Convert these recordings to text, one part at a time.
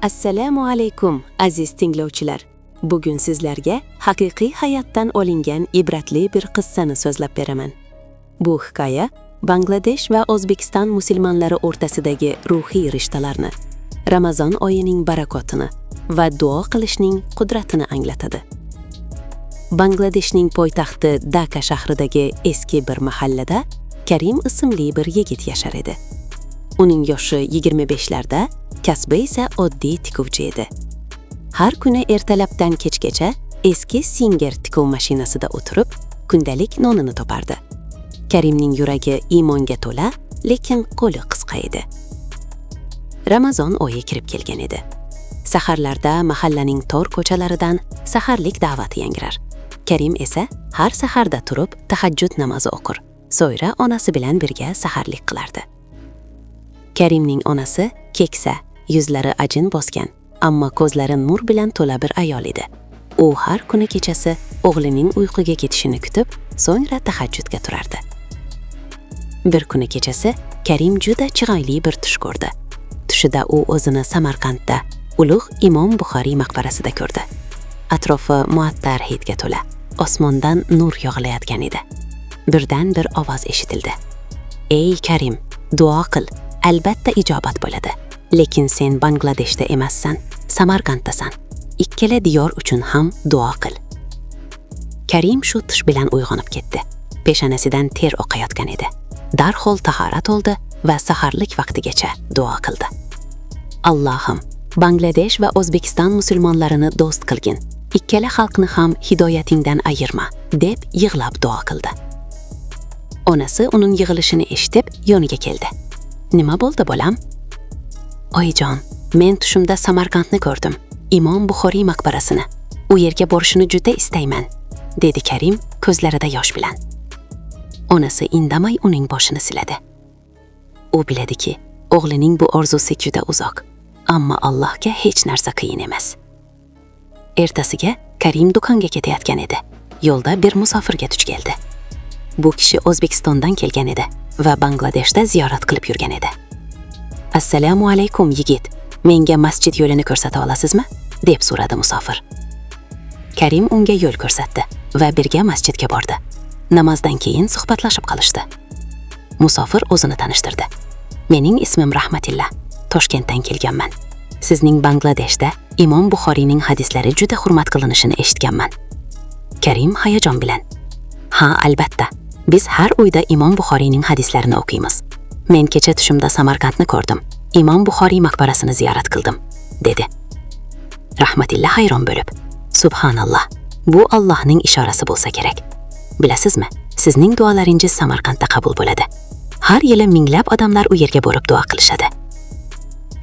Assalomu alaykum, aziz tinglovchilar. Bugun sizlarga haqiqiy hayotdan olingan ibratli bir qissani so'zlab beraman. Bu hikoya Bangladesh va O'zbekiston musulmonlari o'rtasidagi ruhiy rishtalarni, Ramazon oyining barakotini va duo qilishning qudratini anglatadi. Bangladeshning poytaxti Daka shahridagi eski bir mahallada Karim ismli bir yigit yashar edi. Uning yoshi 25 larda, kasbi esa oddiy tikuvchi edi. Har kuni ertalabdan kechgacha eski Singer tikuv mashinasida o'tirib, kundalik nonini topardi. Karimning yuragi iymonga to'la, lekin qo'li qisqa edi. Ramazon oyi kirib kelgan edi. Saharlarda mahallaning tor ko'chalaridan saharlik da'vati yangrar. Karim esa har saharda turib tahajjud namozi o'qir. So'ngra onasi bilan birga saharlik qilardi. Karimning onasi keksa, yuzlari ajin bosgan, ammo ko'zlari nur bilan to'la bir ayol edi. U har kuni kechasi o'g'lining uyquga ketishini kutib, so'ngra tahajjudga turardi. Bir kuni kechasi Karim juda chiroyli bir tush ko'rdi. Tushida u o'zini Samarqandda ulug' Imom Buxoriy maqbarasida ko'rdi. Atrofi muattar hidga to'la, osmondan nur yog'ilayotgan edi. Birdan bir ovoz eshitildi. "Ey Karim, duo qil, albatta ijobat bo'ladi. Lekin sen Bangladeshda emassan, Samarqanddasan. Ikkala diyor uchun ham duo qil." Karim shu tush bilan uyg'onib ketdi. Peshonasidan ter oqayotgan edi. Darhol tahorat oldi va saharlik vaqtigacha duo qildi. "Allohim, Bangladesh va O'zbekiston musulmonlarini do'st qilgin. Ikkala xalqni ham hidoyatingdan ayirma", deb yig'lab duo qildi. Onasi uning yig'ilishini eshitib, yoniga keldi. "Nima bo'ldi, bolam?" "Oyijon, men tushimda Samarqandni ko'rdim. Imom Buxoriy maqbarasini. U yerga borishni juda istayman", dedi Karim ko'zlarida yosh bilan. Onasi indamay uning boshini siladi. U biladiki, o'g'lining bu orzusi juda uzoq, ammo Allohga hech narsa qiyin emas. Ertasiga Karim do'konga ketayotgan edi. Yo'lda bir musofirga duch keldi. Bu kishi O'zbekistondan kelgan edi va Bangladeshda ziyorat qilib yurgan edi. "Assalomu alaykum, yigit. Menga masjid yo'lini ko'rsata olasizmi?" deb so'radi musofir. Karim unga yo'l ko'rsatdi va birga masjidga bordi. Namozdan keyin suhbatlashib qolishdi. Musofir o'zini tanishtirdi. "Mening ismim Rahmatilla. Toshkentdan kelganman. Sizning Bangladeshda Imom Buxoriyning hadislari juda hurmat qilinishini eshitganman." Karim hayajon bilan: "Ha, albatta. Biz har uyda Imom Buxoriyning hadislarini o'qiymiz. Men kecha tushimda Samarqandni ko'rdim. Imom Buxoriy maqbarasini ziyorat qildim", dedi. Rahmatilla hayron bo'lib: "Subhanalloh. Bu Allohning ishorasi bo'lsa kerak. Bilasizmi, sizning duolaringiz Samarqandda qabul bo'ladi. Har yili minglab odamlar u yerga borib duo qilishadi."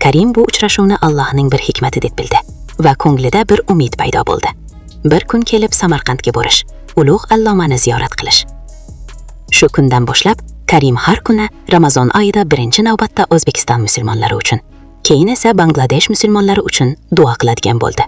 Karim bu uchrashuvni Allohning bir hikmati deb bildi va ko'nglida bir umid paydo bo'ldi. Bir kun kelib Samarqandga borish, ulug' allomani ziyorat qilish. Shu kundan boshlab Karim har kuni Ramazon oyida birinchi navbatda O'zbekiston musulmonlari uchun, keyin esa Bangladesh musulmonlari uchun duo qiladigan bo'ldi.